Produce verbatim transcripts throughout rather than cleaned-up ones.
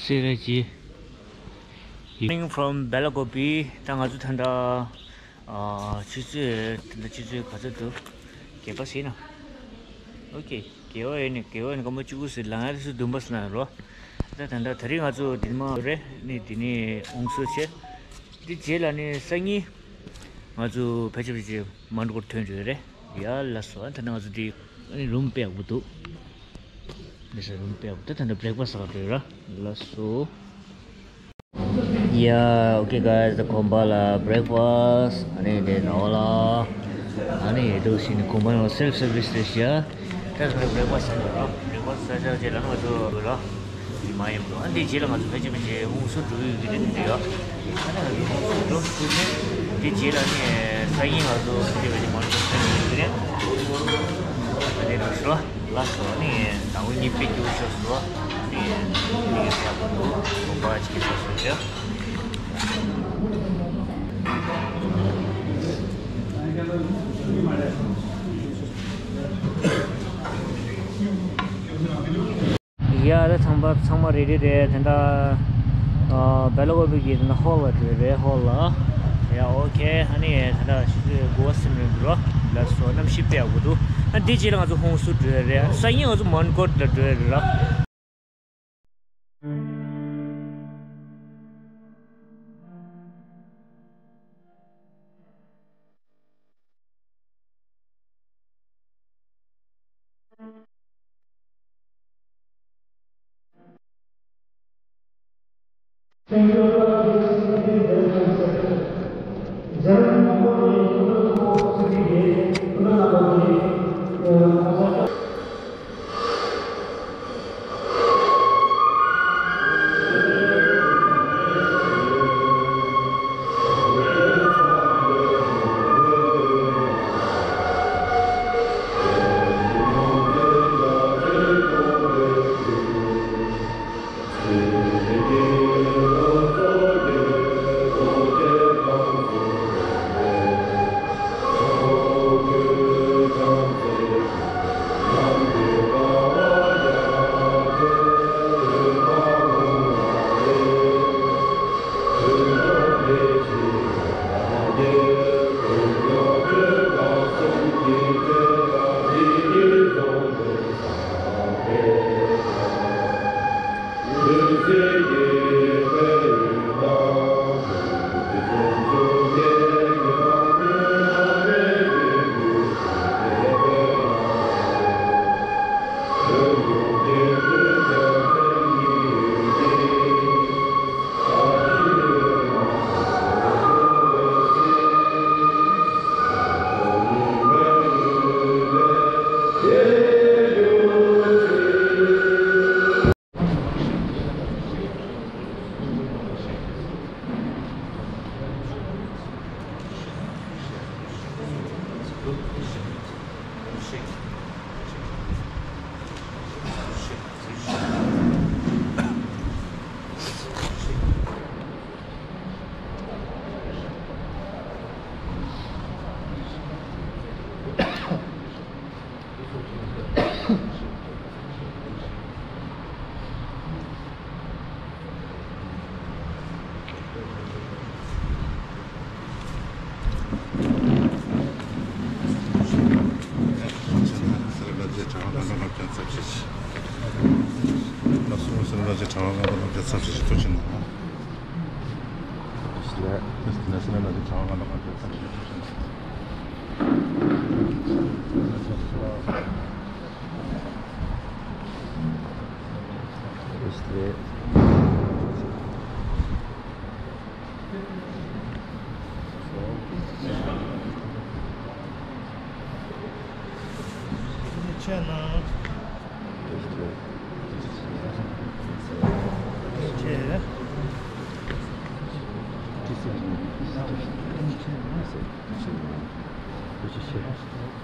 སེ་ར་བྱེས། Morning from Belakopi. ད་ང་ཚོ་ད་ལྟ་ཨ་ཆུ་ཚོད་ད་ལྟ་ཆུ་ཚོད་ག་ཚོད་འདུག་བརྒྱད་པ་ཟིན་ན། ཨོ་ཀེ། བརྒྱད་པ་ཡོད་ནི་བརྒྱད་པ་ཡོད་ནི་སྐར་མ་བཅུ་དགུ་ཟིན། ལང་ཡ་སུ་བདུན་པ་ཟིན་ན་རོ། ད་ད་ལྟ་ད་རེས་ང་ཚོ་འདི་ནས་མར་རེད་ནི་འདི་ནས་ཧོང་སུར་བྱས། འདི་རྗེས་ལ་ནི་སང་ཉིན་ང་ཚོ་ཕལ་ཆེར་ཕལ་ཆེར་མོན་གྷོར་ཐོན་འགྲོ་ཡ་རེད། ཡ་ལགས་སོ། ད་ལྟ་ང་ཚོ་འདི་ཨ་ནི་རུམ་དཔེ་ཡག་པོ་འདུག་འདི་ས་རུམ་དཔེ་ཡག་པོ། ད་ད་ལྟ་བྷི་རེག་ཕ་སི་ཟ་ག་འགྲོ་ཡ་ར། ལགས་སོ། Yeah, okay guys, the Komba la breakfast. Ani de no la. Ani do sin Komba la self service de ya. Tas me breakfast sa la. Breakfast sa ja je la no do la. Di ma yam do. Ani je la ma je je hung su du yu de de ya. Ani do su du. Di je la ni sa yin la do de de ma do de de. Ani do so. Last one ni, tang ni pe ju so so. Ni, ni ya ko. Ko ba chi so so ya. ཡ། ད་ཚང་མ་ཚང་མ་རེ་ཌི་རེད། དེ་འདྲ་ཨ་བྷེ་ལ་ཀོ་པི་གི་དེ་འདྲ་ཧོལ་ལ་འགྲོ་རེད། ཧོལ་ལ། ཡ། ཨོ་ཁེ། ཨ་ནི་ད་ལྟ་ཆུ་ཚོད་དགུ་པ་ཟིན་རེད་འདུག་ར། ལགས་སོ། གནམ་གཤིས་དཔེ་ཡག་པོ་འདུག་ཨ་འདི་རྗེས་ལ་ང་ཚོ་ཧོང་སུར་འགྲོ་ཡ་རེད། སང་ཉིན་ང་ཚོ་མོན་གྷོ་ལ་འགྲོ་ཡ་རེད་ར།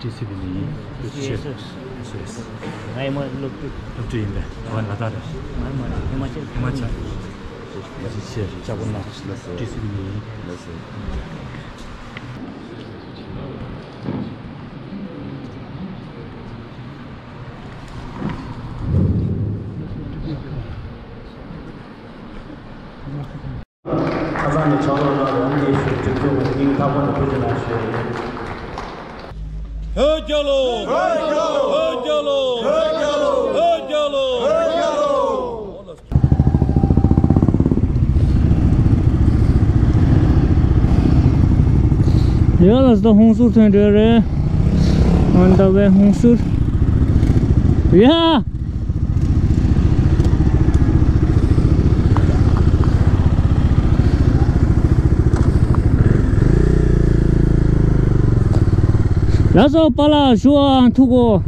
ཊི་སི་ཝི་ནས་ཡིན། ཊི་སི་ཝི། ང་ཡི་མ་སློབ་ཕྲུག་སློབ་ཕྲུག་ཡིན་པས། ང་ལ་དྭགས་རེད། ང་ཡི་མ་རེད། ཧི་མ་ཅལ། ཧི་མ་ཅལ། ལགས་སོ། ལགས་སོ། ལགས་སོ། ཁ་སང་ནས་ཆག་ལོག་གནང་རོགས་གནས་ཞུ། སྒྲིག་འཛུགས་སྙིང་ཐག་པ་ནས་ཐུགས་རྗེ་གནང་ཞུ། བོད་རྒྱལ་ལོ། བོད་རྒྱལ་ལོ། བོད་རྒྱལ་ལོ། བོད་རྒྱལ་ལོ། བོད་རྒྱལ་ལོ། ཡ་ལགས་སོ། ད་ཧུན་སུར་ཐོན་འགྲོ་རེད། On the way ཧུན་སུར། ཡ། ལགས་སོ། པཱ་ལགས་ཞུ་བ་ཐུག་གོ།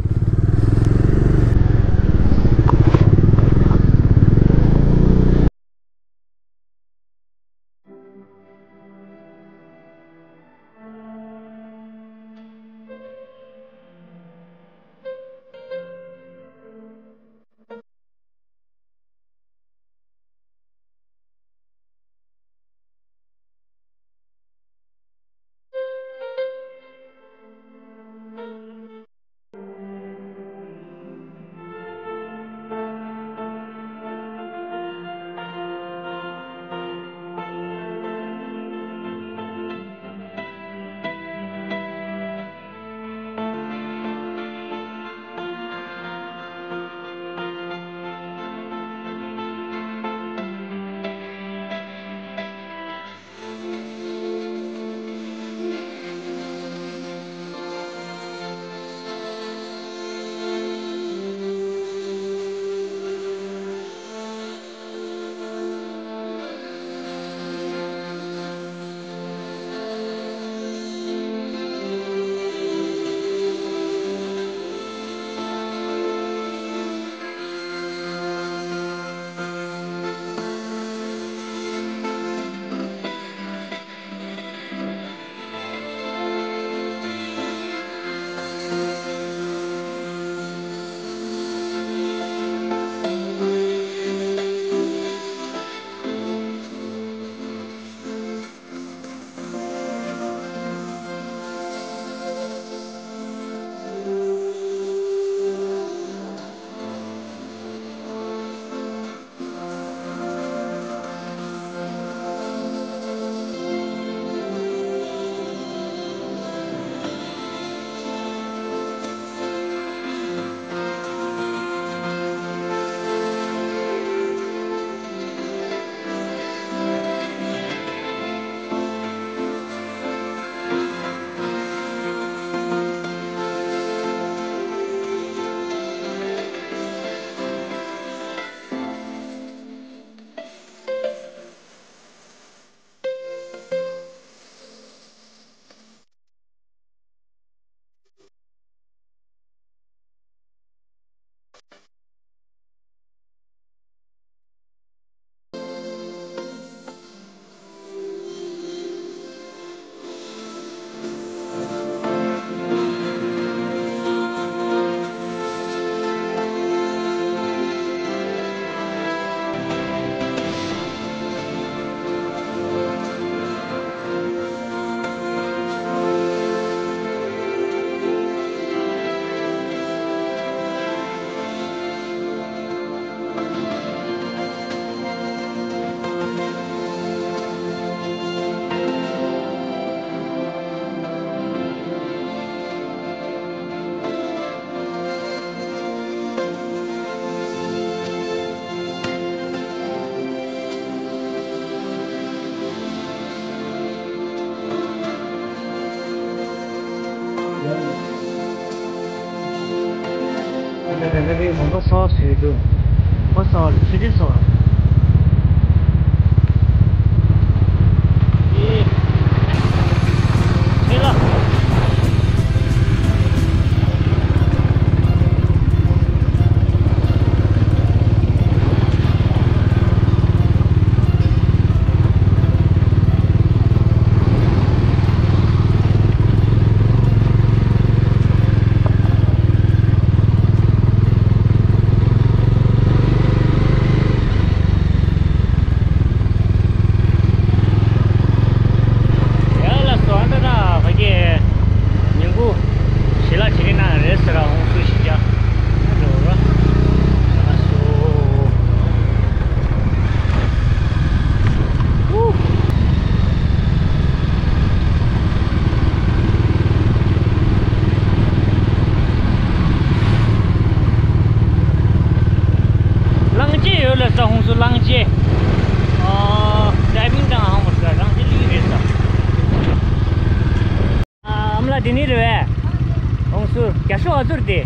དེ་ནི་རེད་བས། ཧོང་སུར་རྒྱ་ཤོག་ཨ་ཚུར་དེ།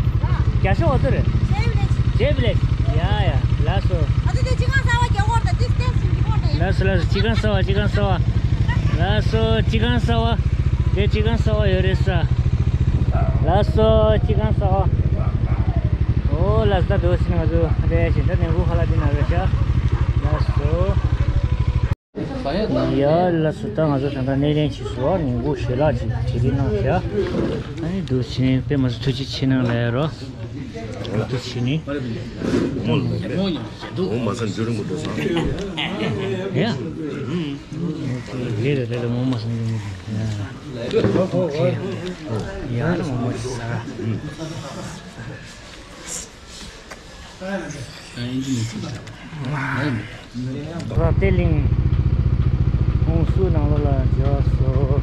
རྒྱ་ཤོག་ཨ་ཚུར། ཇེ་བི་ལེཇ། ཇེ་བི་ལེཇ། ཡ་ཡ། ལགས་སོ། ཨ་ཙི་དེ་ཅི་གང་ས་བ་རྒྱ་ཧོར་དང་དེ་སྟེང་སུ་འདི་ཧོར་དང་ཡ། ལགས་སོ་ལགས་སོ། ཅི་གང་ས་བ། ཅི་གང་ས་བ། ལགས་སོ། ཅི་གང་ས་བ། དེ་ཅི་གང་ས་བ་ཡོད་རེད་ས། ལགས་སོ། ཅི་གང་ས་བ། ཨོ་ལགས་སོ། ད་དུ་ཕྱིན་ང་ཚོ་རེད་བཞིན་ད་ནས་འགུ་ཁ་ལ་འདི་ན་རེད་ཤག་ལགས་སོ། ཡ་ལགས་སོ། ད་ང་ཚོ་ད་ལྟ་སྣེ་ལེན་བྱེད་སོ། ཉིན་གུང་ཞལ་ལག་ཅིག་དེ་རིང་གནང་བཞག་ཨ་ནི་འདུག་བྱས་ནས་དཔེ་མ་ཚོ་ཐུགས་རྗེ་ཆེ་གནང་ལབ་ཡ་རོ། འདུག་བྱས་ནས། འོ་མ་ས་འཇུ་རིང་པོ་འགྲོ་སོང་། ཡ། རེད་རེད་རེད། འོ་མ་ས་འཇུ་རིང་པོ་འགྲོ། ཡ། ཡ་འོ་མ་ས། རབ་རྒྱས་གླིང་། ཧོང་སུར་ནང་ལོགས་ལ་འབྱོར་སོང་།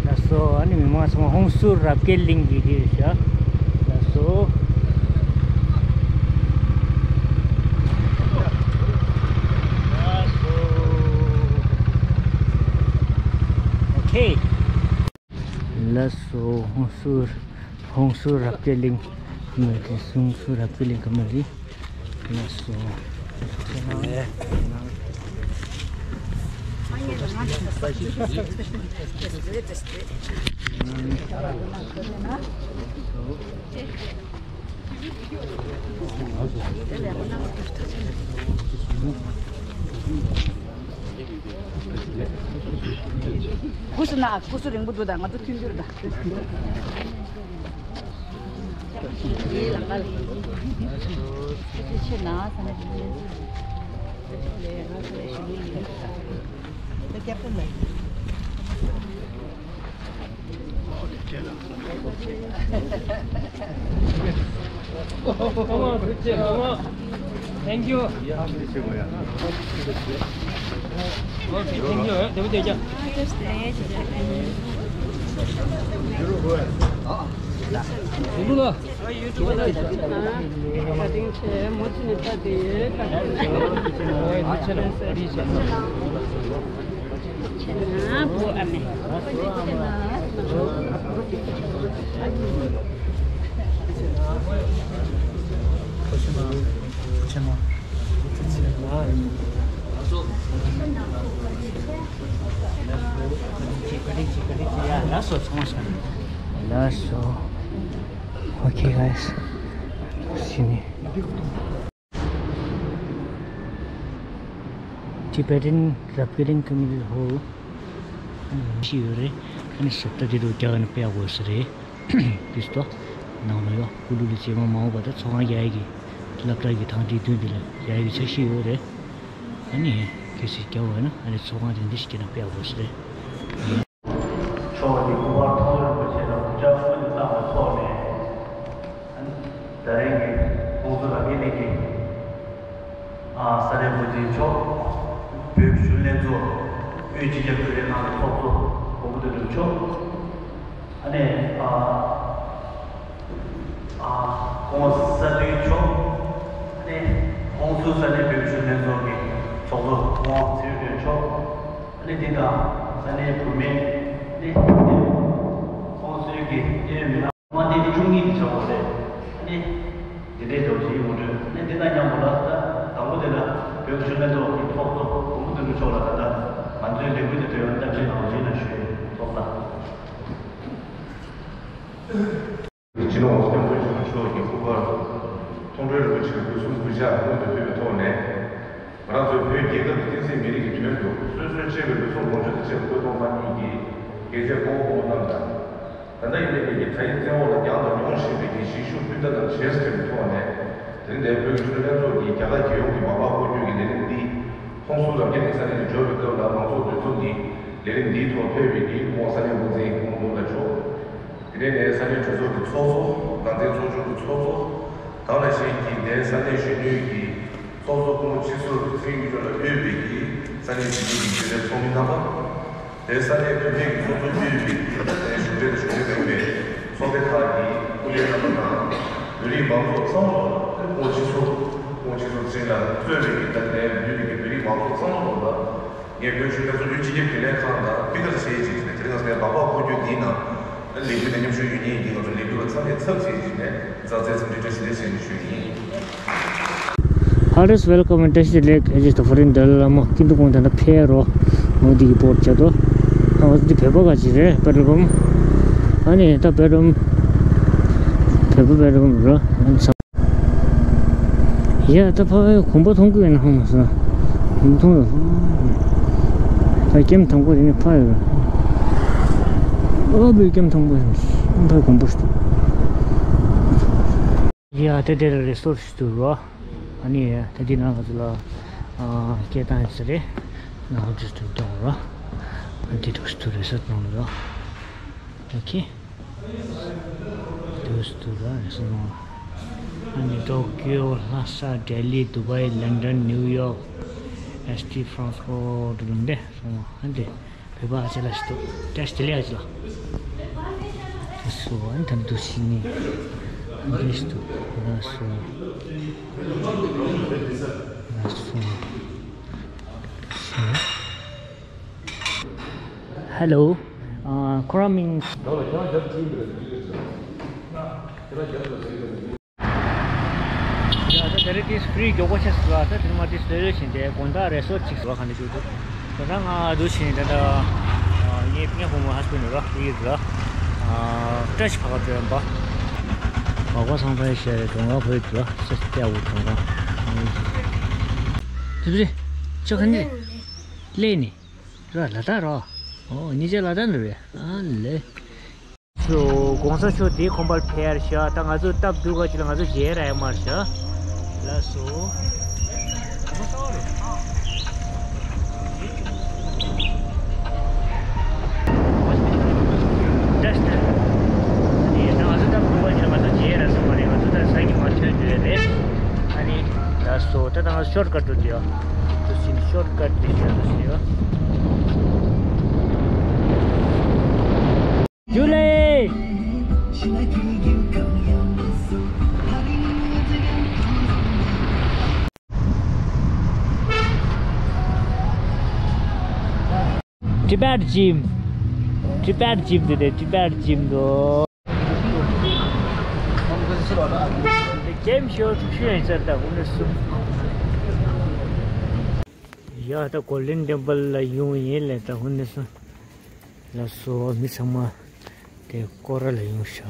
ལགས་སོ། ཨ་ནི་མི་མང་ཚང་མ་ཧོང་སུར་རབ་རྒྱས་གླིང་གི་འདིར་བཞག་ལགས་སོ། ལགས་སོ། ཨོ་ཁེ། ལགས་སོ། ཧོང་སུར། ཧོང་སུར་རབ་རྒྱས་གླིང་གི་མི་རེད། ཧོང་སུར་རབ་རྒྱས་གླིང་གི་མི་རེད། ལགས་སོ། སྐུ་གཟུགས་ན་སྐུ་གཟུགས་རིང་པོ་འདུག་ད་ང་ཚོ་མཐུན་འགྱུར་ད། Thank you. Okay, thank you. ལགས་སོ། Okay guys. Tibetan Rapkiling Community Hall ཞིག་ཡོད་རེད། ཨ་ནི་ཟོག་ད་དེ་དུ་རྒྱ་གར་ནས་སྤེལ་དགོས་ས་རེད། དེ་ཚོ་ནང་ལ་ཡོད། སྐུ་གླུ་ལ་རྗེས་མ་མ་འོངས་པ་ད་ཚོགས་ཁང་རྒྱག་ཡ་གི་སློབ་གྲྭ་གི་ཐང་དེ་མདུན་དེ་ལ་རྒྱག་ཡ་གི་འཆར་གཞི་ཡོད་རེད། ཨ་ནི་གལ་སྲིད་རྒྱག་དགོས་ན་ཨ་ནི་ཚོགས་ཁང་དེ་འདི་ཞིག་གི་ནང་སྤེལ་དགོས་ས་རེད། མཆོག་གི་སྐུ་པར་མཐོང་ཡོང་བ་བྱས་ན་སྐུ་ཕྱྭ་དངོས་སུ་བཏང་བའི་ཐོག་ནས། ད་རེས་ཀྱི་ཁོང་ཚོ་ལ་དགེ་ལེགས་ཀྱི་ཨ་ས་གནས་འགོ་འཛིན་མཆོག་བོད་ཀྱི་གཞོན་ལྷན་ཚོགས་དབུས་སྤྱི་ཁྱབ་ཀྱི་ལས་ཁང་གི་ཚོགས་གཙོ་མགོན་པོ་དོན་གྲུབ་མཆོག་ཨ་ནེ་ཨ་ཨ་སྐུ་ངོ་ས་འདུལ་མཆོག་ཨ་ནེ་ཧོང་སུར་ས་གནས་བོད་ཀྱི་གཞོན་ལྷན་ཚོགས་ཀྱི་ཚོགས་གཙོ་སྐུ་ངོ་ཚེ་རིང་སྒྲོན་མཆོག་ཨ་ནི་འདི་དང་ས་གནས་བུད་མེད་ནི་ཧོང་སུར་གྱི་གཡས་མི་སྣ་དམའ་འབེབས་བཅུ་གཉིས་ཀྱི་ཆགས་པ་རེད། ཨ་ནི་འདི་འདྲའི་འདྲ་བོ་ཞིག་ཡིན་དགོས་འདུག་ཨ་ནི་འདི་དང་མཉམ་པོ་ལ་ད་དང་པོ་དེ་ལ་བོད་ཀྱི་གཞོན་ནུ་ལྷན་ཚོགས་ཀྱི་ཚོགས་གཙོ་མགོན་པོ་དོན་གྲུབ་མཆོག་ལ་ད་ལྟ་ང་ཚོའི་ལས་འགུལ་དེ་ཐོན་ཡོང་སྟབས་ཆེད་གནང་བ་ཞུས་ན་ཞུ་ཡས་ཚོགས་གཙོ། སྤྱི་ནོར་ྋགོང་ས་ྋསྐྱབས་མགོན་ཆེན་པོ་མཆོག་གི་སྐུ་པར་མཐོང་གྲོལ་རིན་པོ་ཆེ་སྐུ་གསུང་སྐུ་ཕྱག་སྔོན་དུ་ཕུལ་བའི་ཐོག་ནས། ང་རང་ཚོའི་བོད་རྒྱལ་ཁབ་ཀྱི་བསྟན་སྲིད་མི་རིགས་ཀྱི་དོན་དུ་སོ་སོའི་གཅེས་པའི་ལུས་ཟུངས་ལོངས་སྤྱོད་དང་བཅས་པ་བཀོད་གཏོང་གནང་མཁན་གྱི་རྒྱལ་གཅེས་ཀོང་པོ་ཀོང་པོ་རྣམས་དང་། ད་ལྟ་ཡིན་པའི་ཉིན་གྱི་ད་ཡིན་བཙན་འོག་ལ་བརྒྱངས་དང་མྱོང་བཞིན་པའི་གི་གཞིས་བཞུགས་སྤུན་ཟླ་རྣམས་བྱེས་སུ་ཐོན་ཐོག་ནས། དེ་རིང་འདིར་བོད་ཀྱི་གཞོན་ནུ་ལྷན་ཚོགས་ཀྱིས་རྒྱ་གར་རྒྱལ་ཡོངས་ཀྱི་མ་འཕགས་དབུ་བརྙེས་ཀྱི་ལས་རིམ་འདི་ཧོང་སུར་རབ་རྒྱས་གླིང་ས་གནས་ནས་འབྱོར་བའི་སྐབས་ལ་མང་ཚོགས་འདུ་འཛོམས་ཀྱིས་ལས་རིམ་འདིའི་ཐོག་ཕེབས་པའི་གི་སྐུ་ངོ་ས་གནས་འགོ་འཛིན་སྐུ་ངོ་མུ་ལ་མཆོག་དེ་ནས་ནས་ས་གནས་གྲོས་ཚོགས་ཀྱི་ཚོགས་གཙོ། ནང་བསྟན་ཚོགས་ཆུང་གི་ཚོགས་གཙོ། དེ་ནང་བཞིན་གྱི་ནས་ས་གནས་གཞོན་ནུའི་གི་ཚོགས་གཙོ་སྐུ་ངོ་ཆིག་ཟུར་གྱི་ཚེ་རིང་མཆོག་ལ་དབུས་པའི་གི་ས་གནས་གཞོན་ནུའི་གི་གཞོན་ནུའི་ཚོགས་མི་རྣམ་པ། དེ་ས་གནས་བོད་མིའི་གི་ཚོགས་གཙོ་དབུས་པའི་གི་ས་གནས་གཞུང་འབྲེལ་དང་གཞུང་འབྲེལ་མིན་པའི་ཚོགས་སྡེ་ཁག་གི་སྐུ་ལས་རྣམ་པ་དང་། བོད་རིགས་མང་ཚོགས་ཚང་མ་ལོག་ལ་སྐུ་ངོ་ཆིག་ཟུར་སྐུ་ངོ་ཆིག་ཟུར་ཚེ་རིང་ལགས་གཙོས་པའི་གི་ད་ལྟའི་བོད་མིའི་གི་བོད་རིགས་མང་ཚོགས་ཚང་མ་ལོག་ལ། ངས་བོད་གཞོན་ནུ་ལྷན་ཚོགས་དབུས་སྤྱི་ཁྱབ་ཀྱི་ལས་ཁང་དང་སྤུན་ཟླ་ཚོ་བྱས་རྗེས་ཀྱི་དེ་རིང་ང་ཚོའི་མ་འཕགས་དབུ་བརྙེས་འདིའི་ནང་ ལས་འགུལ་དང་མཉམ་ཞུགས་ཡོད་མཁན་ཡིན་དུས་ང་ཚོ་ལས་འགུལ་ལ་མཚམས་རེ་ཚབ་བྱེད་ཀྱི་ཞུས་ནས་མཛའ་བརྩེ་འཚམས་འདྲི་བཀྲ་ཤིས་བདེ་ལེགས་ཞུ་ཡི་ཡིན། Heartiest welcome and བཀྲ་ཤིས་བདེ་ལེགས། ཨེ་ཇི་ཏོ་ཧྥ་རིན་དཱ་ལའི་བླ་མ་ཀིན་ཏུ་ཀོང་ད་ལྟ་ཕེབས་རོ། འོ་འདི་གི་པོར་ཊི་བྱ་དོ། ཨ་འོ་འདི་བོད་པ་ག་ཅིག་རེད། པེ་ཊོལ་པམ་ཨ་ནི་ད་པེ་ཊོལ་བོད་པ་པེ་ཊོལ་པམ་རོ། ཨ་ནི་ཚང་ཡ་ད་ཕ་གོམ་པ་མཐོང་གི་ཡོད་ན་ཧང་མ་སོང་། གོམ་པ་མཐོང་ཡོད། ད་ཀེམ་དང་པོ་དེ་ནི་ཕ་ཡོད། ཨ་བུའི་ཀེམ་དང་པོ་ཡིན། ཕ་གོམ་པ་ཞིག་འདུག་ཡ་ད་དེ་རེ་སོར་ཞིག་འདུག་རོ། ཨ་ནི་ད་དེ་ནང་ང་ཚོ་ལ་ཨ་སྐད་བཏང་ཡོད་ས་རེད། ནང་ང་ཚོ་འདུག་རོ། ཨ་དེ་འདུག་ཞིག་འདུག་རེ་སོར་ནང་ལ་རོ། ཨོ་ཁེ། དུས་དུ་ར་སོང་། ཨ་ནི་ཏོ་ཀིའོ། ལྷ་ས། ལྡི་ལི། དུ་བའི། ལན་ཌན། ནིའུ་ཡོག། ཨེ་སི་ཊི། ཧྥ་རན་སི་ཁོ་དུ་ལུང་བསྟན་སོང་། ཨ་ནི་བོད་པ་ཨ་ཅེ་ལ་ཞིག་ཏུ་ཏེ་ཞིག་དེ་ལས་ཨ་ཅེ་ལ། དེ་སོ་ཨ་ནི་ད་དུ་ཤི་ནི། ཨ་ནི་ཞིག་ཏུ་ར་སོ། ར་སོ། Hello. Uh, ཁོ་རང་མིང་། ཡ་ད་ད་རེས་དེ་ཕི་རི་མགྱོགས་པོ་ཆགས་སོང་ལ། ད་དེ་མ་དེ་སློབ་སློབ་བྱས་ཏེ་དགོང་དག་རེ་སོར་ཊི་ཅིག་ཟེར་བ་ག་འདྲ་བྱུང་འདུག་ད་ལྟ་ང་འདུག་བྱས་ད་ལྟ་ངའི་ངའི་བུ་མོ་ཧ་སི་བྷེན་ཌི་ར་ཡིན་ར། ཏྲ་ཅིག་ཕ་ག་བྲོས་པ། བག་པ་ཚང་པའི་ཞལ་གྲོང་ཁ་བོད་ར་སེ་སྟེ་འུ་གྲོང་ཁ། དེ་བཞིན་ཅོ་ག་ནི། ལས་ནི། ར་ལ་དྭགས་ར། ཨོ་ཉི་ཅ་ལ་དྭགས་འདི་རེད། ཨ་ལེ། ཚོ་གོང་ས་མཆོག་དེའི་ཁོམ་པར་ཕེབས་ཤག་ད་ང་ཚོ་སྟབས་སྡུག་ག་ཅིག་ལ་ང་ཚོ་མཇལ་ར་ཡ་མར་ཤག་ལགས་སོ། ད་ང་ཚོ་སྟབས་སྡུག་ག་ཅིག་ལ་ང་ཚོ་མཇལ་ར་སོང་བ་རེད། ང་ཚོ་ད་ས་གི་མར་ཐོན་དུས་རེད། ཨ་ནི། ལགས་སོ། ད་ང་ཤོར་ཀཊ་འགྲོ་དུས་ཡ། དུ་ཕྱིན་ཤོར་ཀཊ་དེ་ཤོར་དུ་ཕྱིན་ཡ། ཇུ་ལེ། Tibet Gym. Tibet Gym དེ་རེད། Tibet Gym དོ། ཀེམ་ཤོར་ཤོར་ཡིན་ཟེར་ད་ཧུ་ནི་སུ། ཡ་ད་གོལ་ཌེན་ཊེམ་པལ་ལ་ཡོང་ཡིན་ལེ་ད་ཧུ་ནི་སུ། ལགས་སོ། མི་ཚང་མ་དེ་སྐོར་ར་ལ་ཡོང་ཤག་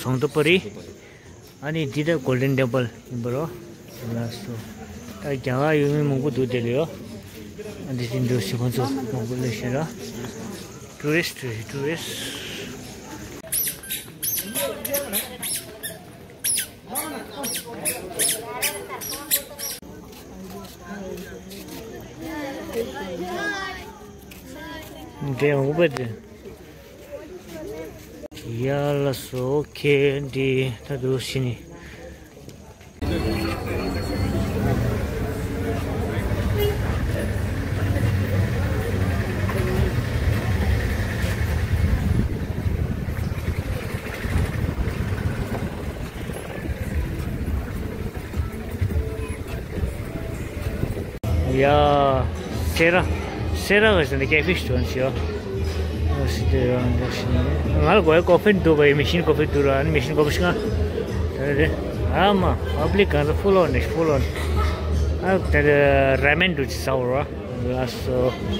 སོང་དུ་པ་རི། ཨ་ནི་འདི་ད་གོལ་ཌེན་ཊེམ་པལ་ཡིན་པ་རོ། ལགས་སོ། ད་རྒྱ་གར་ཡུལ་མི་མང་པོ་འདུག་དེ་ལ་ཡོ། ཨ་འདི་ཅི་འདུག་ཞིག་ཁོང་ཚོ་མང་པོ་སླེབས་ཤག་ར། ཊུ་རི་སི་ཊི་རེད། ཊུ་རི་སི་ཊི། འདྲེ་འུ་པ་དེ། ཡ་ལགས་སོ། ཨོ་ཁེ། འདི་ད་དུ་ཕྱིན་ནི། ཡ། སེ་ར། སེ་ར་ག་ཟེར་ན་ཀེ་ཕེ་ཞིག་འདུག་ཟེར་ཡ། ང་ལ་གོ་ཡ་ཀོ་ཕི་འདུག་པ་ཡ། མེ་ཤིན་ཀོ་ཕི་འདུག་ར། ཨ་ནི་མེ་ཤིན་ཀོ་ཕི་ཞིག་ང་། ད་རེད། ཨ་མ་པབ་ལིག་གང་ཚ་ཕུལ་ཨོན་ནི་ཕུལ་ཨོན། ཨ་ད་ར་མེན་འདུག་ཅི་ཟ་བ་ར། ལགས་སོ།